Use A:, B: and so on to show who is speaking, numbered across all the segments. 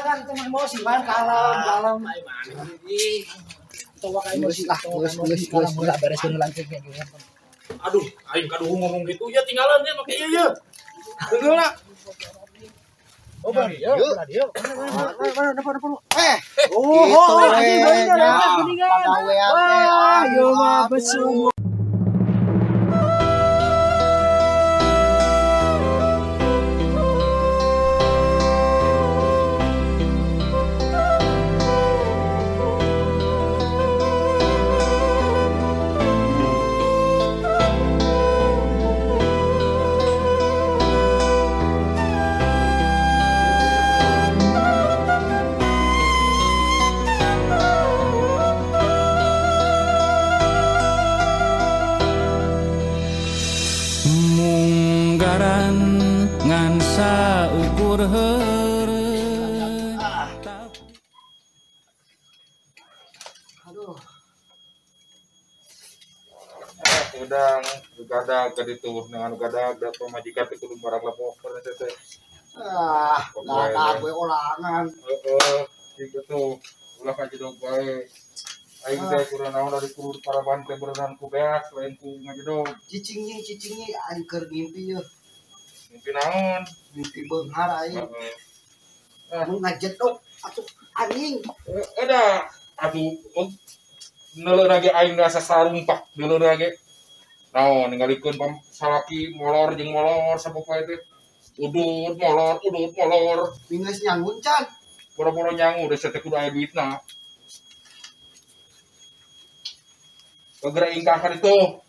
A: kan tong emosi wan kalem kalem ai maneh iki. Tong wae emosi lah, geus heula bereskeun langsung ge.
B: Aduh, aing kaduhung ngomong gitu ya tinggalan nya make ieu ye. Heula.
A: Oh, belah dia, belah dia. Mana mana mana.
C: Eh,
A: oh, anjing geuningan.
C: Pagawean teh.
A: Wah, ieu mah besu.
D: Ngan saukur heureuy.
C: Aduh.
B: Udang gadag ka ditu dengan gadag da pamajikan teh kudu barang lepok teh.
C: Ah, gadag we olangan.
B: Heeh, kitu ulah kajedog bae. Aing teh kudu naon dari kudu paraban teh berenang ku beas lain ku ngajedog.
C: Cicing jeung cicing aing keur ngimpi yeuh.
B: Mimpi naon?
C: Mimpi beunghar aing. Heeh. Mun ngajedog atuh anjing.
B: Ada aduh neuleuh ge aing rasa sarumpak neuleuh ge. Naon ningalikeun salaki molor jeung molor sapopoe teh. Udut molor, udut molor.
C: Geus nyangun can.
B: Boro-boro nyangu geus teh kudu aya duitna. Geura ingkah ka ditu.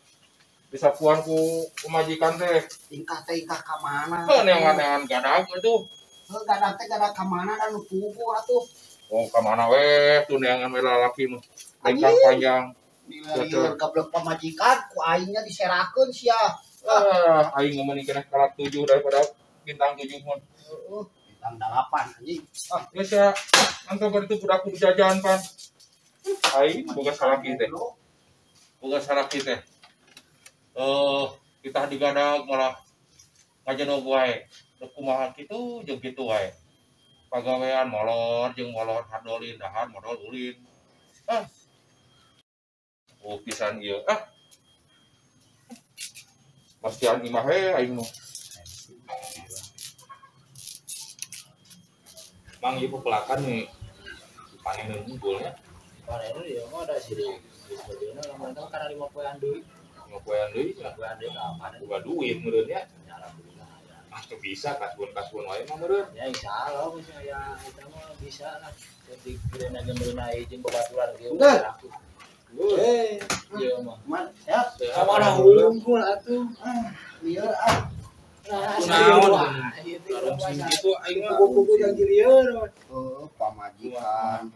B: Disapuan ku pamajikan teh.
C: Ingkah teh ingkah ka mana?
B: Heuh neangan-neangan gadag atuh.
C: Heuh gadag teh gadag ka mana da nu puguh atuh.
B: Oh ka mana we tuh neangan we lalaki mah. Lengkah panjang.
C: Lieur gablek pamajikan ku aingnya diserakeun sia.
B: Ah, aing mah mending keneh kalat 7 daripada bintang 7 mah.
C: Heeh, bintang 8 anjing.
B: Ah, geus ya. Mantap bari tuh budak kudu jajan pan. Aing boga salaki teh. Boga salaki teh. Kita digadag malah ngajedog wae. Rek kumaha kitu jeung kitu wae. Pagawean molor jeung molor hadolin dahar modol ulin. Ah. Oh pisan ieu. Ah. Pastian imah we aing mah. Mang ieu pepelakan nih. Panen unggulnya.
A: Panen ieu mah da sirik. Sebetulna lamun teh kana 5 poean deui.
B: Poean deui,
A: poean deui kapan?
B: Boga duit meureun nya.
A: Ya alhamdulillah ya.
B: Ah teu bisa kasbon-kasbon wae mah meureun.
A: Ya insyaallah bisa ya eta mah bisa lah. Jadi kireuna ge meureun jeung babaturan ge.
C: Eh,
A: ieu mah.
C: Man, sehat.
A: Kamana unggul atuh.
C: Ah, lieur ah.
B: Kunaon? Garung kitu aing mah
A: kuku jeung lieur.
C: Heuh, pamajikan.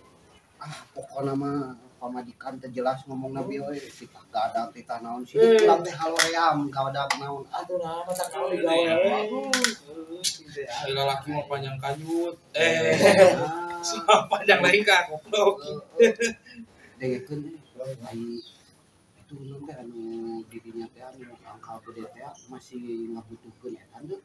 C: Ah, pokona mah pamajikan teh jelas ngomongna bieu euy, titah gadag titah naon sih urang teh haloream gadag naon.
A: Atuh naon mah tak naon digawe we.
B: Ai lalaki mah panjang kanyut. Panjang lain ka goblok.
C: Dengekeun ai itu naon teh anu dirinya teh anu angka gede teh masih ngabutuhkeun eta teh.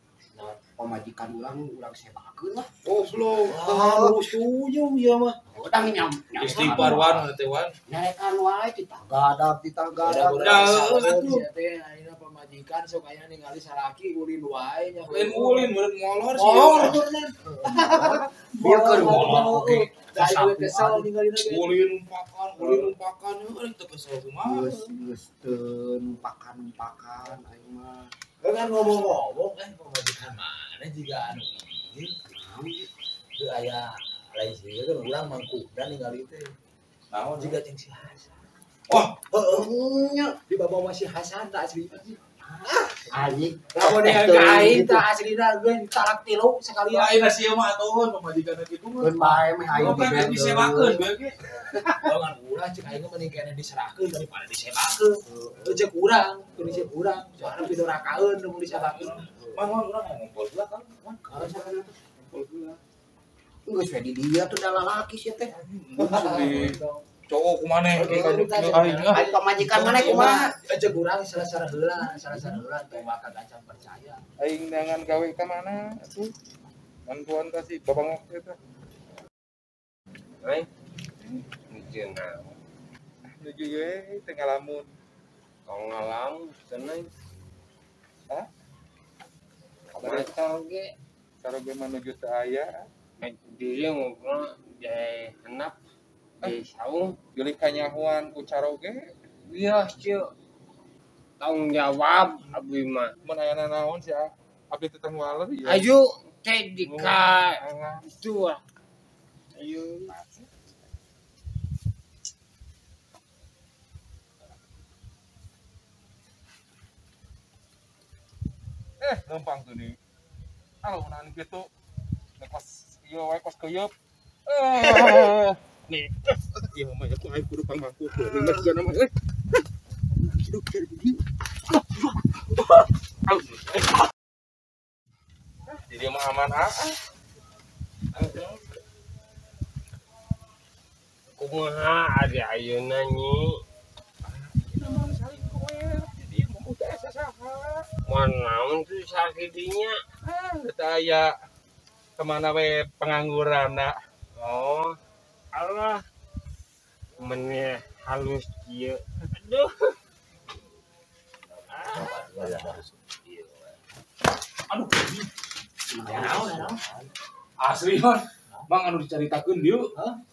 C: Pamajikan urang urang sebakeun lah.
B: Goblok.
A: Ah, setuju ieu mah.
C: Urang nyam.
B: Istighfar wan teh wan.
C: Nyarekan wae titah gadag titah gadag.
A: Atuh teh ayeuna pamajikan sok aya ningali salaki ulin wae nya.
B: Lain ulin meureun molor sih.
A: Molor
C: Bieu keur molor oge.
A: Kesel ningalina ge.
B: Ulin numpakan heuh teu kesel kumaha.
C: Geus geus teu numpakan-numpakan aing mah.
A: Kan ngomong-ngomong kan pamajikan mana juga anu ieu. Teu aya lain sih kan urang mangkukna ningali teh.
B: Naon
A: jiga jeung si Hasan.
B: Wah,
A: heueuh nya dibawa si Hasan tah asli.
C: Ah, anjing.
A: Lamun yang ka aing tah aslina geus talak tilu sekalian.
B: Lain sia mah atuh pamajikan kitu mah.
C: Keun bae meh aing
B: kan disewakeun bae ge.
A: Jangan ulah cek aing mah mending keneh diserahkeun daripada disewakeun. Heuh cek urang, kudu cek urang. Soalna pidorakaeun mun disewakeun.
B: Mang urang ngumpul heula kan. Mang ngumpul heula.
C: Geus we di dieu tuh da lalaki sia teh.
B: Cowok kumaneh ge ka aing ah.
C: Aing pamajikan maneh kumaha?
A: Cek urang salah-salah heula, salah-salah heula tong maka gancang percaya.
B: Aing neangan gawe ka mana atuh? Bantuan ka si babangok eta.
E: Neng. Nuju naon?
B: Nuju ye teu ngalamun.
E: Tong ngalamun cenah.
B: Hah?
E: Mata oge
B: saroge menuju teu aya.
E: Diri ngobrol di handap di saung
B: geulih kanyahoan ku caroge.
E: Wios cieu. Tanggung jawab abdi mah.
B: Mun aya naon sia? Abdi teh tong waler ieu.
E: Ayo teh di ka itu ah. Ayo.
B: Lempang tuh nih. Halo, nahan gitu. Kos ieu wae kos keuyeup. Nih. Ieu mah aku aing kudu pangmangku. Nih juga nama euy. Jadi mah aman ah.
E: Kumaha ari ayeuna nyi?
B: Saling koer. Jadi mau teh saha.
E: Mun naon tuh sakidinya?
B: Ah, teu aya kemana we pengangguran nak.
E: Oh, Allah. Meneh halus kieu. Aduh.
A: Aduh. Asli man. Mang anu dicaritakeun dieu. Hah?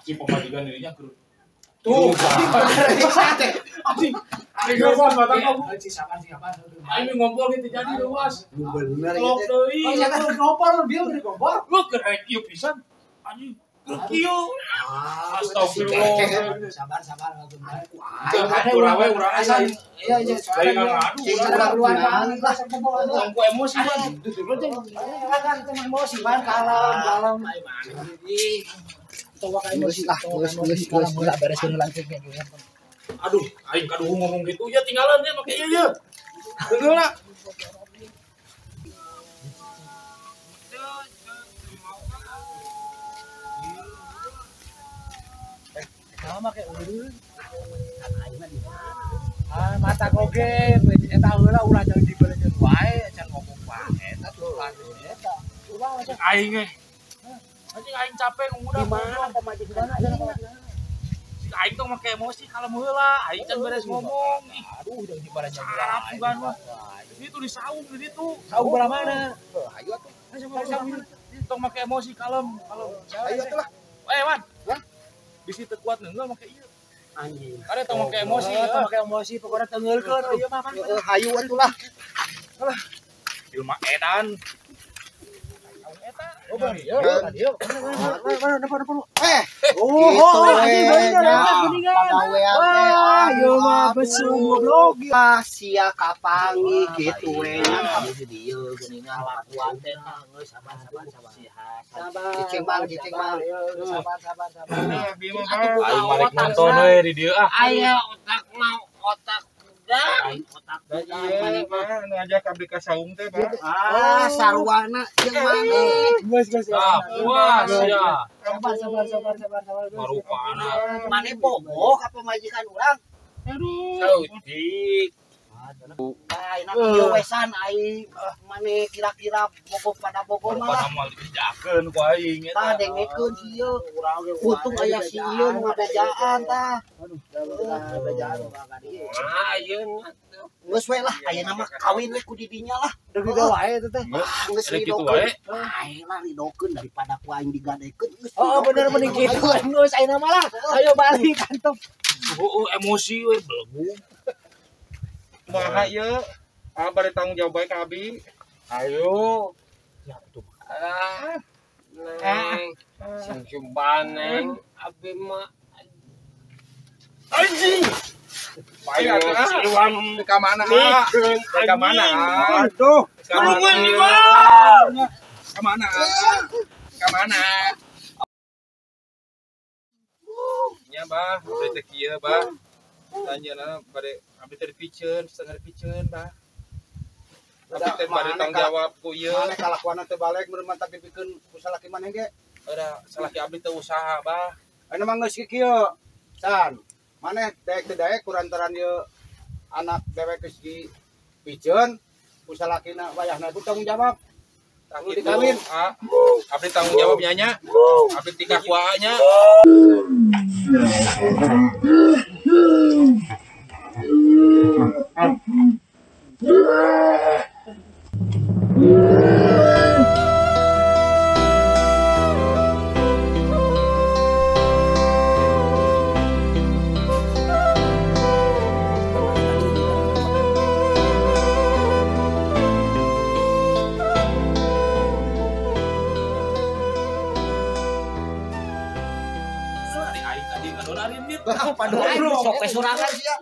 A: Si pamajikan dirinya keur tuh. Anjing. Aing luas batang kamu. Aing ngompol gitu jadi luas.
C: Bener
A: ieu teh. Oh, jangan ngompol dia udah ngompol. Lu keur rek ieu pisan. Anjing. Keur kieu. Astagfirullah.
C: Sabar sabar
A: urang we urang asa.
C: Iya iya
A: lain ngadu.
C: Urang lah
A: tong ku emosi man.
C: Kan emosi man kalem kalem. Emosi lah, geus geus bereskeun langsung.
A: Aduh, aing kaduhung ngomong gitu ya tinggalan ya make ieu ye. Heula.
C: Sama make ulun. Aing mah di mana? Ah, mata oge eta heula ulah jangan dibelejeun wae, can ngomong wae eta tuh eta. Ulah
A: aing ge. Anjing aing capek ngomong
C: di mana pamajikan aing.
A: Aing tuh make emosi kalau heula, aing can beres ngomong.
C: Aduh, jangan dibalejeun
A: wae. Bukan mah. Itu di saung di ditu.
C: Saung belah mana? Heuh, ayo atuh.
A: Tong make emosi kalem, kalem.
C: Ayo atuh lah.
A: Eh, Wan.
C: Hah?
A: Bisi teu kuat neunggeul make ieu.
C: Anjing.
A: Are tong make emosi,
C: tong make emosi pokona teungeulkeun ieu mah kan. Heeh, hayu atuh lah.
A: Alah. Jelema edan. Oh, bari ya,
C: mana, mana, eh, oh, anjing bener, geuningan. Wah, ieu mah besu goblok. Ah, sia kapangi kitu we nya kamu di dieu geuningan lakuan teh geus sabar sabar sabar. Sabar. Cicing bang, cicing bang. Sabar sabar sabar.
A: Aing marek nonton we di dieu ah.
E: Aya otak mau otak
B: otak mana mah nu ngajak abdi ka saung teh, Pak.
C: Ah, sarwana jeung maneh.
A: Geus geus. Ah, puas ya.
C: Sabar sabar sabar sabar sabar.
A: Marupana.
C: Maneh bogoh ka pamajikan urang.
A: Aduh.
E: Saudik.
C: Nah, enak ieu wesan aing maneh kira-kira bogoh pada bogoh mah.
A: Pada moal dibejakeun ku aing eta.
C: Tah dengekeun si ieu. Untung aya si ieu nu ngabejaan tah. Aduh, ngabejaan ka dieu.
E: Ah, ayeuna
C: geus we lah, ayeuna mah kawin we ku didinya lah. Deui wae eta teh. Geus ridokeun. Aing lah ridokeun daripada ku aing digadekeun geus.
F: Oh, bener mending kitu geus ayeuna mah lah. Ayo balik kantong.
A: Heueuh emosi we belegu.
B: Kumaha ieu? Ah bari tanggung jawab bae ka abi.
E: Ayo.
A: Ya tuh.
E: Ah. Neng. Sing cumban neng abi mah
B: anjing. Bae atuh
E: Iwan
B: ka mana? Ka mana?
C: Aduh.
B: Tulungan Iwan. Ka mana? Ka mana? Nya bah, abdi teh kieu bah. Tanyana bade abdi teh dipiceun, setengah dipiceun bah. Abdi teh bade tanggung jawab ku ieu.
C: Maneh kalakuanna teh balik mun mantap dipikeun ku salaki maneh ge.
B: Udah salaki abdi teh usaha bah.
C: Ayeuna mah geus kieu. San, maneh daek teu daek kurantaran ieu anak dewek geus dipiceun ku salakina wayahna ku tanggung jawab.
B: Tah kitu. Abdi tanggung jawab nya. Abdi tikah ku Aa nya.
A: Sok sorangan sia.